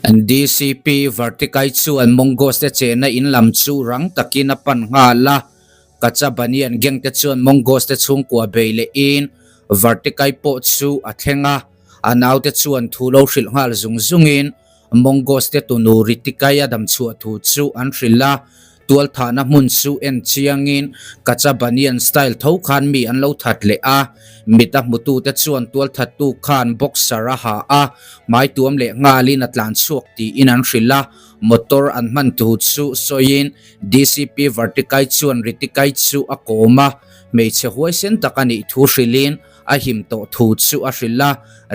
DCP Vartikai chuan Mongoose te chenna in lam chu rang takin a pan nghal a, Kacha Banian gang te chuan Mongoose te chhungkua bei lehin Vartikai pawh chu a thleng a, a naute chuan thu lo hrilh nghal zung zungin Mongoose te tunu Ritikai a damchhuah thu chu an hrilh a, Tualthahna hmun chu en chiangin Kacha Banian style tho khan mi an lo that leh a, mit a hmutute chuan tualthattu khan boxer a ha a, hmai tuam leh nghalin a tlan chhuak tiin an hrilh a, motor an hman thu chu sawiin DCP Vartikai chuan Ritikai chu a kawm a, hmeichhe huaisen tak a nih thu hrilhin a him tawh thu chu a hrilh a,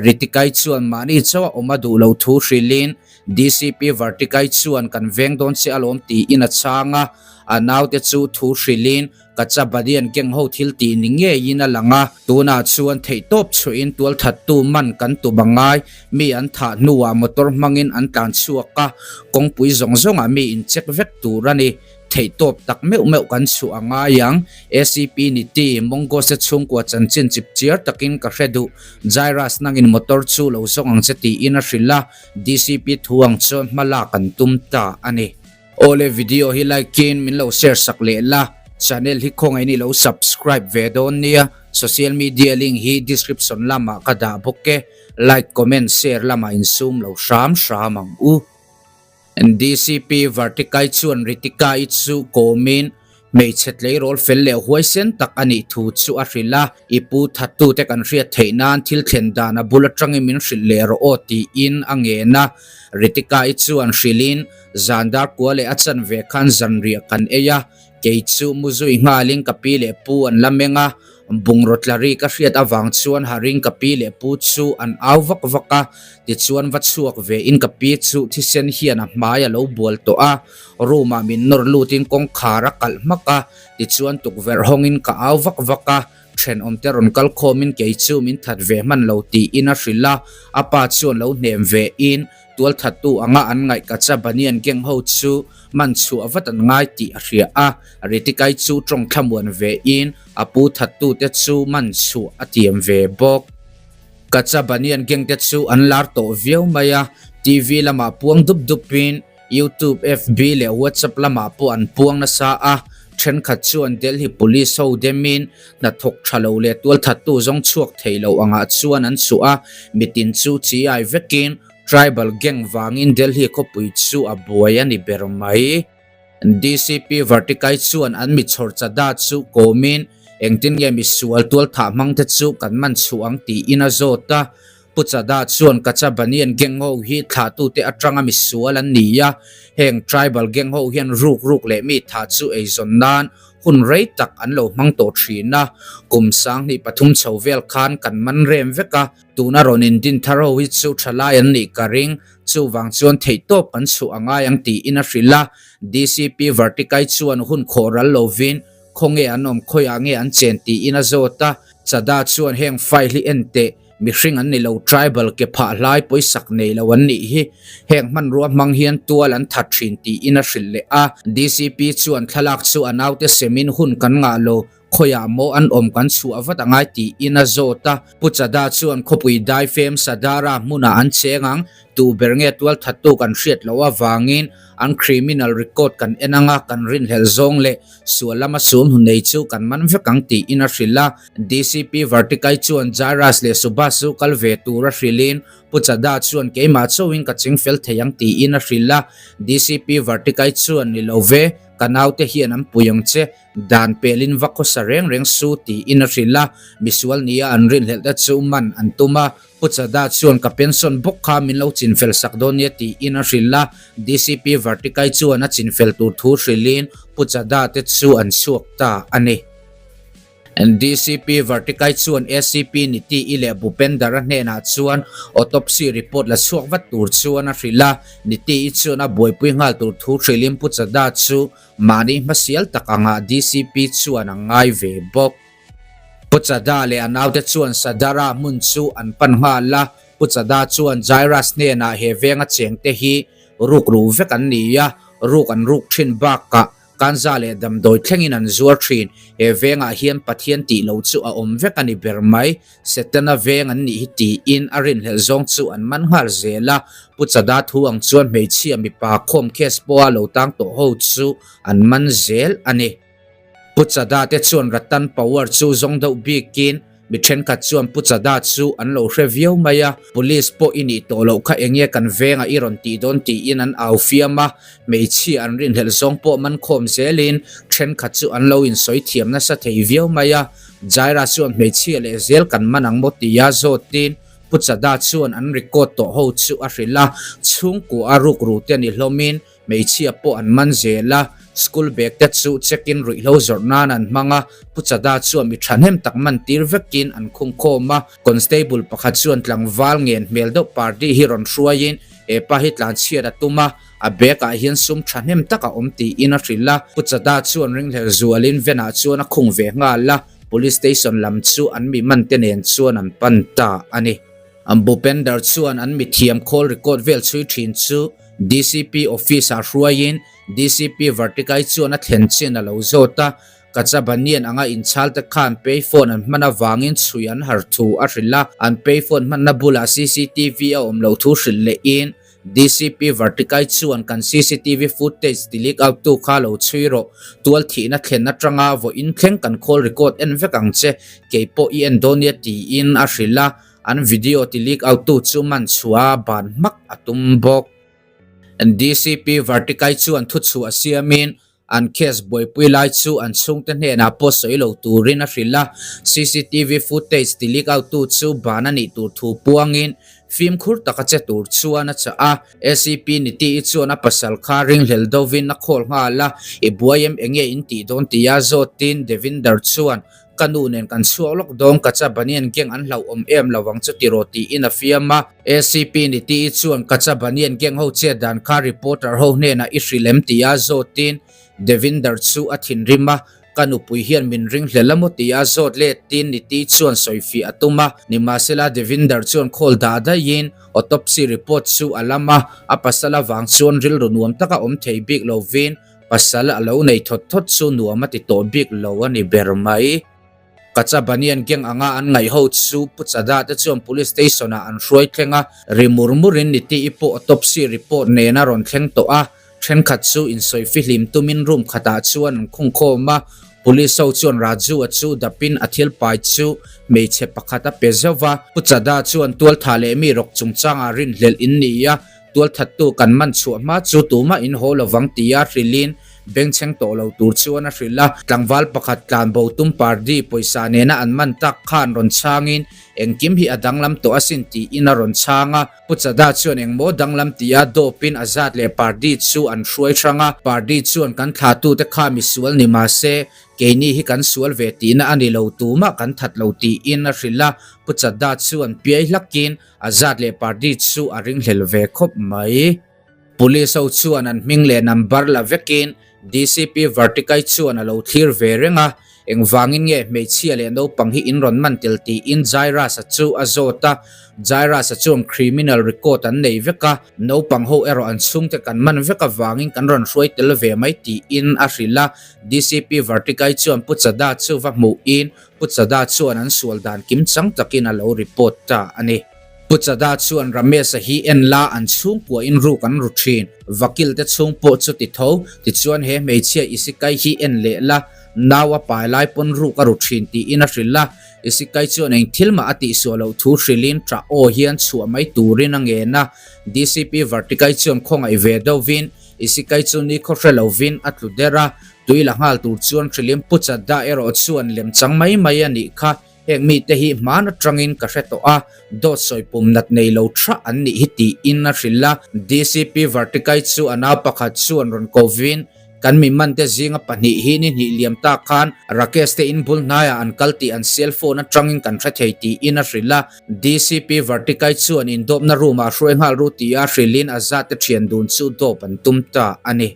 Ritikai chuan mahni chauh a awm a duh lo thu hrilhin DCP Vartikai chuan kan veng dawn che alawm tiin a chhang a, a naute chu thu hrilhin Kacha Badian keng ho thil tih ni ngeiin a lang a, tunah chuan theihtawp chhuahin tualthattu man kan tum a ngai, mi an thah hnuah motor hmangin an tlan chhuak a, kawngpui zawng zawngah mi in check vek tur a ni. Theihtawp tak meuh meuh kan chhuah a ngai ang. ACP Niti, Mongose chhungkua chanchin chip chiar takin ka hre duh. Jairus nangin motor chu lo zawng ang che tiin a hrilh a, DCP thu ang chuan hma lak an tum ta a ni. Awle video hi like in min lo share sak leh la, channel hi khawngaih in i lo subscribe ve dawn nia, social media link hi description lamah ka dah bawk e, like comment share lamah insum lo hram hram ang u. DCP Vartikai chuan Ritika-i chu kawmin hmeichhe tleirawl fel leh huaisen tak a nih thu chu a hrilh a, I pu thattute kan hriat theih nan thil thlen dan a bul atangin min hrilh leh rawh aw tiin a ngen a. Ritika-i chuan hrilhin zan dar kua leh a chanve khan zanriah kan ei a, Kei chu mu zui nghalin ka pi leh pu an la meng a, bungraw tla ri ka hriat avang chuan haring ka pi leh pu chu an au vak vak a, tichuan va chhuak ve in ka pi chu thisen hian a hmai a lo bual tawh a, room ah min nawr lutin kawngkhar a kalh hmak a, tichuan tukverh hawngin ka au vak vak a, thenawmte rawn kal khawmin kei chu min that ve hman lo tiin a hrilh a, a pa chuan lo hnem ve in Tualthattu anga an ngaih Kacha Banian gang ho chu man chhuah vat an ngai tih a hria a, Ritikai chu tawng thlamuan ve in a pu thattute chu man chhuah a tiam ve bawk. Kacha Banian gang te chu an lar tawh viau mai a, TV lamah puang dup dup in YouTube, FB leh WhatsApp lamah pawh an puang nasa a, thenkhat chuan Delhi Police ho demin hnathawk tha lo leh tualthattu zawng chhuak thei lo angah chuan an chhuah a, mitin chu chi ai vekin tribal gang vangin Delhi khawpui chu a buai a ni ber mai. DCP Vartikai chuan an mi chhawr chada chu kawmin engtin nge misual tualthah hmangte chu kan man chhuah ang tiin a zawt a, Pu Chada chuan Kacha Banian gang ho hi thlahtute atanga misual an ni a, heng tribal gang ho hian ruk ruk leh mi tha chu eizawn nan hun rei tak an lo hmang tawh thin a, kum 2003 chho vel khan kan man rem vek a, tuna rawn indin thar ho hi chu thalai an nih ka ring, chuvang chuan theihtawp kan chhuah a ngai ang tiin a hrilh a, DCP Vartikai chuan hun khawh ral lovin khawnge an awm khawiah nge an chen tiin a zawt a, Chada chuan heng file hi en teh. Mihring an ni lo, tribal ke phah hlai pawisak nei lo an nih hi. Heng hmanrua hmang hian tual an that thin tiin a hrilh leh a. DCP chuan thlalak chu a naute semin hun kan ngah lo, khawiah maw an awm kan chhuah vat angai tiin a zawt a. Pu Chada chuan khawpui daifem Sadara hmunah an cheng ang, tu ber nge tual thattu kan hriat loh avangin an criminal record kan en anga kan rinhlelh zawng leh sual lama sum hnu nei chu kan man vek ang tiin a hrilh a. DCP Vartikai chuan Jairus leh Subhas chu kal ve tur a hrilhin Pu Chada chuan keimah chauhin ka ching fel thei ang tiin a hrilh a. DCP Vartikai chuan ni lo ve, ka naute hian an pui ang che, dan pelin va khawsa reng reng su tiin a hrilh a. Misual nia an rinhlelh te chu man an tum a, Pu Chada chuan ka pension bawk kha min lo chinfel sak dawn nia tiin a hrilh a. DCP Vartikai chuan a chinfel tur thu hrilhin Pu Chada te chu an chhuak ta a ni. DCP Vartikai chuan ACP Niti-i leh Bhupendar-a hnenah chuan autopsy report la chhuak vat tur chuan a hrilh a. Niti-i chuan a buaipui nghal tur thu hrilhin Pu Chada chu mahni hmasial tak angah DCP chuan a ngai ve bawk. Pu Chada leh a naute chuan Sadara hmun chu an pan nghal a. Pu Chada chuan Jairus hnenah he venga chengte hi rukru vek an ni a, ruk an ruk thin bakah. Kanza leh damdawi thlengin an zuar thin. He vengah hian Pathian tih lo chu a awm vek a ni ber mai. Setana veng an nih hi tiin a rinhlelh zawng chu an man nghal zel a. Pu Chada thu ang chuan hmeichhia mipa khawm case pawha lo tang tawh ho chu an man zel a ni. Pu Chada te chuan Ratan Power chu zawng deuh bikin mi thenkhat chuan Pu Chada chu an lo hre viau mai a, Police pawh i nih tawh loh kha enge kan vengah i rawn tih dawn tiin an au fiam a, hmeichhia an rinhlelh zawng pawh man khawm zelin thenkhat chu an lo insawi thiam nasa thei viau mai a, Jaira chuan hmeichhia leh zel kan man ang maw tia zawtin Pu Chada chuan an record tawh ho chu a hrilh a, chhungkua a rukru te ni hlawmin Hmeichhia pawh an man zel a, school bag te chu check in ruihhlo zawrh nan an hmang a, Pu Chada chuan mi thahnem tak man tir vekin an khung khawm a, constable pakhat chuan tlangval ngen hmel deuh party hi rawn hruaiin he pa hi tlanchhiat a tum a, a bag ah hian sum thahnem tak a awm tiin a hrilh a, Pu Chada chuan ringhlel zualin van ah chuan a khung ve nghal a, police station lam chu an mi man te nen chuan an pan ta a ni. Bhupender chuan an mithiam khawl record vel chhui thin chu DCP office ah hruaiin DCP Vartikai chuan a thlen chin a lo zawt a, Kachabanian anga inchhal te khan payphone an hman avangin chhui an har thu a hrilh a, an payphone hmanna bulah cctv a awm loh thu hrilh lehin DCP Vartikai chuan kan cctv footage ti leak out tu kha lo chhui rawh, tual thihna thlen atanga vawiin thleng kan khawl record en vek ang che, keipawh i en dawn nia tiin a hrilh a. An video ti leak out tu chu man chhuah a ban hmak a tum bawk. DCP Vartikai chuan thuchhuah siamin an case buaipui lai chu an chhungte hnenah pawh sawi lo turin a hrilh a, cctv footage ti leak out tu chu ban a nih tur thu puangin fimkhur taka che tur chuan a chah a. ACP Niti-i chuan a pasal kha ringhlel dovin a call nghal a, I buai em enge in tih dawn tia zawtin Devinder chuan Ka nu nen kan chhuak lawk dawn Kacha Banian gang an hlauhawm em lo ang chu tiraw tiin a fiam a. ACP Niti-i chuan Kacha Banian gang ho chet dan kha reporter ho hnenah i hrilh em tia zawtin Devinder chu a thinrim a, ka nupui hian min ringhlel a maw tia zawt letin Niti chuan sawifiah a tum a, nimahsela Devinder chuan call dah daihin autopsy report chu a lam a, a pasal avang chuan rilru nuam taka awm thei bik lovin Pasal a lo nei thawt thawt chu nuam a ti tawh bik lo a ni ber mai. Kacha Banian gang anga an ngaih ho chu Pu Chada te chuan Police Station ah an hruai thleng a, ri mur mur in Niti-i pawh autopsy report nen a rawn thleng tawh a, thenkhat chu insawi fihlim tumin room khatah chuan an khung khawm a, Police ho chuan Raju-a chu dapin a thil pai chu hmeichhe pakhat a pe zauh va, Pu Chada chuan tualtha leh mi rawk chungchangah rinhlelh in ni a, Tualthattu kan man chhuah hma chu tumah in haw lovang tia hrilhin bengchheng tawh lo tur chuan a hrilh a. Tlangval pakhat tlanbo tum party pawisa nena an man tak khan rawn chhangin engkim hi a danglam tawh asin tiin a rawn chhang a. Pu Chada chuan engmaw danglam tia dawpin a zat leh party chu an hruai hrang a. Party chuan kan thlatute kha misual ni mahse Keini hi kan sual ve tihna a ni lo, tumah kan that lo tiin a hrilh a. Pu Chada chuan piai hlakin A zat leh party chu a ringhlel ve khawp mai. Police ho chuan an hming leh number la vekin DCP Vartikai chuan a lo thlir ve reng a, engvangin nge hmeichhia leh naupang hi in rawn man tel tiin Jairus-a chu a zawt a, Jairus-a chuan criminal record an nei vek a, naupang ho erawh an chhungte kan man vek avangin kan rawn hruai tel ve mai tiin a hrilh a, DCP Vartikai chuan Pu Chada chu va hmuhin Pu Chada chuan an sual dan kim chang takin a lo report ta a ni. Pu Chada chuan Ramesh-a hi en la an chhungkua in ruk an ru thin. Vakil te chhung pawh chu ti tho, tichuan he hmeichhia Isikai hi en leh la, nau a pai lai pawn ruk a ru thin tiin a hrilh a. Isikai chuan eng thil mah a tihsuah loh thu hrilhin ṭah aw hian chhuah mai turin a ngen a. DCP Vartikai chuan khawngaih ve deuhvin Isikai chu ni khaw hre lovin a tlu der a. Tui la nghal tur chuan hrilhin Pu Chadda erawh chuan lem chang mai mai a nih kha, heng mite hi hman atangin ka hre tawh a, dawt sawi pum nat nei lo tha an nih hi tiin a hrilh a. DCP Vartikai chu a nau pakhat chuan rawn kovin, Kan mi mante zinga pahnih hi ni hnih liam tak khan Rakesh te in bul hnaiah an kal tih an cell phone atangin kan hre thei tiin a hrilh a. DCP Vartikai chuan indawpna room ah hruai nghal ru tia hrilhin Azad te thian dun chu dawp an tum ta a ni.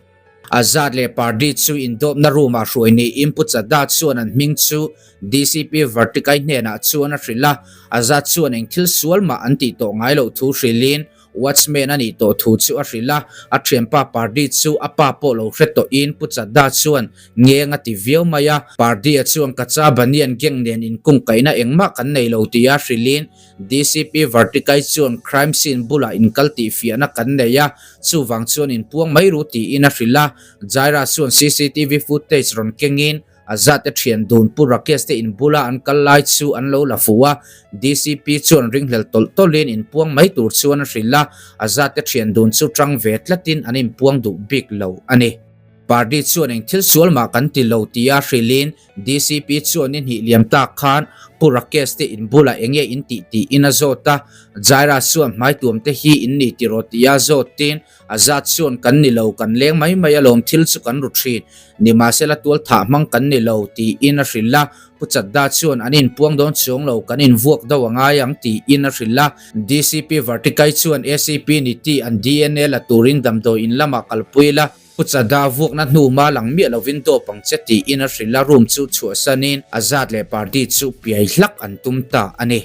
Azad leh Pardi chu indawpna room ah hruai niin Pu Chada chuan an hming chu DCP Vartikai hnenah chuan a hrilh a, Azad chuan eng thil sual mah an tih tawh ngai loh thu hrilhin Watchman a nih tawh thu chu a hrilh a, a thianpa Pardi chu a pa pawh lo hre tawhin Pu Chadda chuan ngeng a ti viau mai a. Pardi-a chuan Kacha Banian gang nen inkungkaihna engmah kan nei lo tia hrilhin DCP Vartikai chuan crime scene bulah inkal tih fiahna kan nei a, chuvang chuan inpuang mai ru tiin a hrilh a. Jaira chuan cctv footage rawn kengin A zate thian dun Pu Rakesh te in bula an kal lai chu an lo la fu a, DCP chuan ringhlel tawlh tawlhin inpuang mai tur chuan a hrilh a, a zate thian dun chu tang ve tlatin an inpuang duh bik lo a ni. Party chuan eng thil sual mah kan ti lo tia hrilhin DCP chuan ni hnih liam tak khan Pu Rakesh te in bulah eng nge in tih tiin a zawt a, Jaira chuan hmaituam te hi in ni tiraw tia zawtin A zat chuan kan ni lo, kan leng mai mai alawm thil chu kan ru thin. Nimahsela tual thah hmang kan ni lo, tiin a hrilh a. Pu Chadda chuan an inpuang dawn chuang lo, kan invuak do a ngai ang, tiin a hrilh a. DCP Vartikai chuan ACP Niti an dna la turin damdawi in lamah kalpui la, Pu Chadda vuakna hnu hma lang miah lovin dawp ang che, tiin a hrilh a. Room chu chhuahsanin Azad leh Pardi chu piai hlak an tum ta a ni.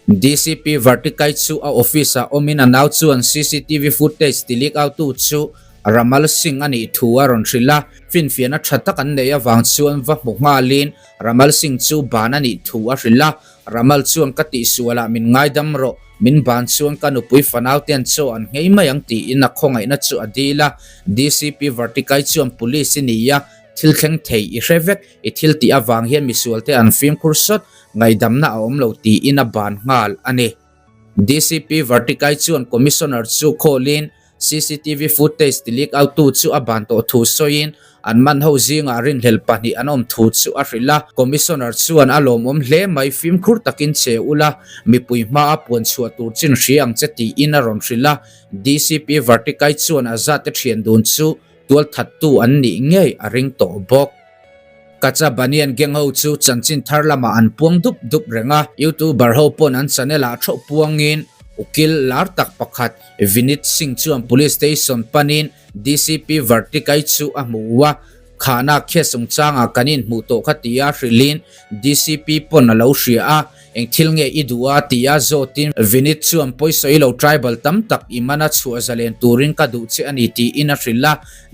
DCP Vartikai chu a office-ah awmin a nau chuan cctv footage ti leak out tu chu Ramal Singh a nih thu a rawn hrilh a, finfiahna tha tak an neih avang chuan va hmu nghalin Ramal Singh chu ban a nih thu a hrilh a, Ramal chuan ka tihsualah min ngaidam rawh, min ban chuan ka nupui fanau ten chaw an nghei mai ang tiin a khawngaihna chu a dil a, DCP Vartikai chuan police i ni a, thil thleng thei i hre vek, i thil tih avang hian misualte an fimkhur sawt, Ngaihdamna a awm lo tiin a ban nghal a ni. DCP Vartikai chuan Commissioner chu call-in cctv footage ti leak out tu chu a ban tawh thu sawiin an man ho zingah rinhlel pahnih an awm thu chu a hrilh a. Commissioner chuan a lawmawm hle mai fimkhur takin che ula mipui hmaa puan chhuah tur chin hria ang che tiin a rawn hrilh a. DCP Vartikai chuan a zate thian dun chu tualthattu an nih ngei a ring tawh bawk. Kacha Banian gang ho chu chanchin thar lamah an puang dup dup reng a, YouTuber ho pawn an channel ah theuh puangin ukil lar tak pakhat Vinit Singh chuan police station panin DCP Vartikai chu a hmu a, khahna case chungchangah kan inhmuh tawh kha tia hrilhin DCP pawn a lo hria a, eng thil nge i duh a tia zawtin Vinit chuan pawisawi lo tribal tam tak i mana chhuah zalen turin ka duh che a ni tiin a hrilh a.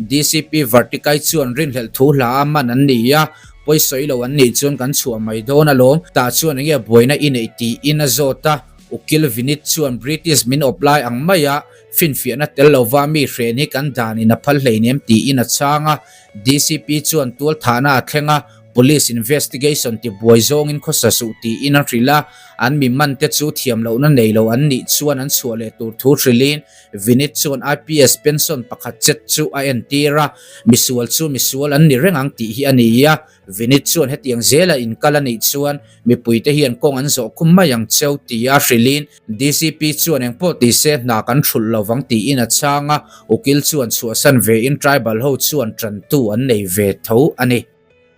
DCP Vartikai chuan rinhlelh thu hla a man an ni a, pawisawi lo an nih chuan kan chhuah mai dawn alawm, tah chuan enge buaina i neih tiin a zawt a, Ukil Vinit chuan British min awp lai ang mai a, finfiahna tel lova mi hren hi kan danin a phal hleinem tiin a chhang a, DCP chuan tualthahna a thleng a, Police investigation ti buai zawngin khawsa suh tiin a hrilh a, an mi man te chu thiam lohna nei lo an nih chuan an chhuah leh tur thu hrilhin Vinit chuan IPS pension pakhat chet chu a entir a, misual chu misual an ni reng ang tih hi a ni a, Vinit chuan hetiang zela inkal a nih chuan mipuite hian kawng an zawh khum mai ang cheu tia hrilhin DCP chuan engpawh ti se hna kan thulh lovang tiin a chhang a, ukil chuan chhuahsan vein tribal ho chuan tantu an nei ve tho a ni.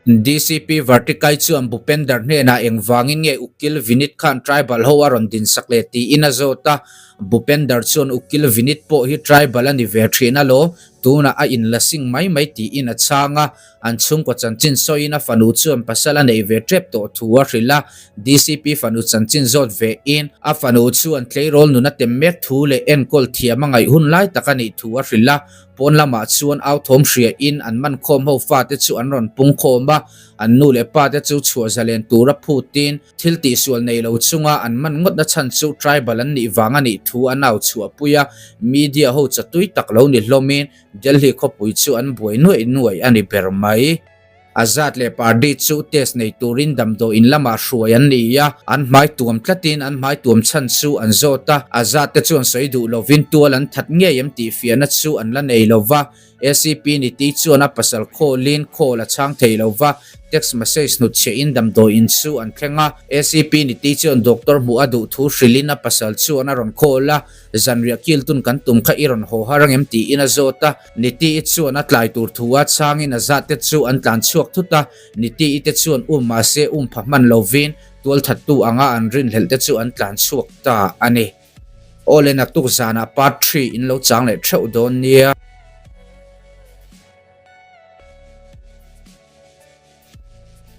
DCP Vartikai chuan Bhupender hnenah engvangin nge Ukil Vinit khan tribal ho a rawn dinsak leh tiin a zawt a, Bhupender chuan Ukil Vinit pawh hi tribal a ni ve thin alawm, tunah a inla sing mai mai tiin a chhang a, an chhungkaw chanchin sawiin a fanu chuan pasal a nei ve tep tawh thu a hrilh a, DCP fanu chanchin zawt vein a fanu chuan tleirawl nun a tem mek thu leh enkawl thiam a ngaih hun lai tak a nih thu a hrilh a. Pawn lamah chuan au thawm hria in an man khawm ho fate chu an rawn pung khawm a, an nu leh pa te chu chhuah zalen tura phut in thil tihsual nei lo chunga an man ngawt na chhan chu tribal an nih vang a nih thu an au chhuah pui a, media ho chatui tak lo ni hlawm in Delhi khawpui chu an buai nuaih nuaih a ni ber mai. Azad leh Pardi chu test nei turin damdawi in lamah hruai an ni a, an hmai tuam tlatin an hmai tuam chhan chu an zawt a, Azad te chuan sawi duh lovin tual an that ngei em tih fiahna chu an la nei lo va, ACP Niti chuan a pasal khawlin call a chhang thei lo va, text message hnutchhiahin damdawi in chu an thleng a, ACP Niti chuan doctor hmuh a duh thu hrilhin a pasal chuan a rawn call a, zanriah kiltun kan tum kha i rawn haw har angem tiin a zawt a. Niti-i chuan a tlai tur thu a chhangin a zat te chu an tlan chhuak thut a, Niti-i te chuan um mahse um pha hman lovin tualthattu anga an rinhlelh te chu an tlan chhuak ta a ni. Awle naktuk zanah part three in lo chang leh theuh dawn nia.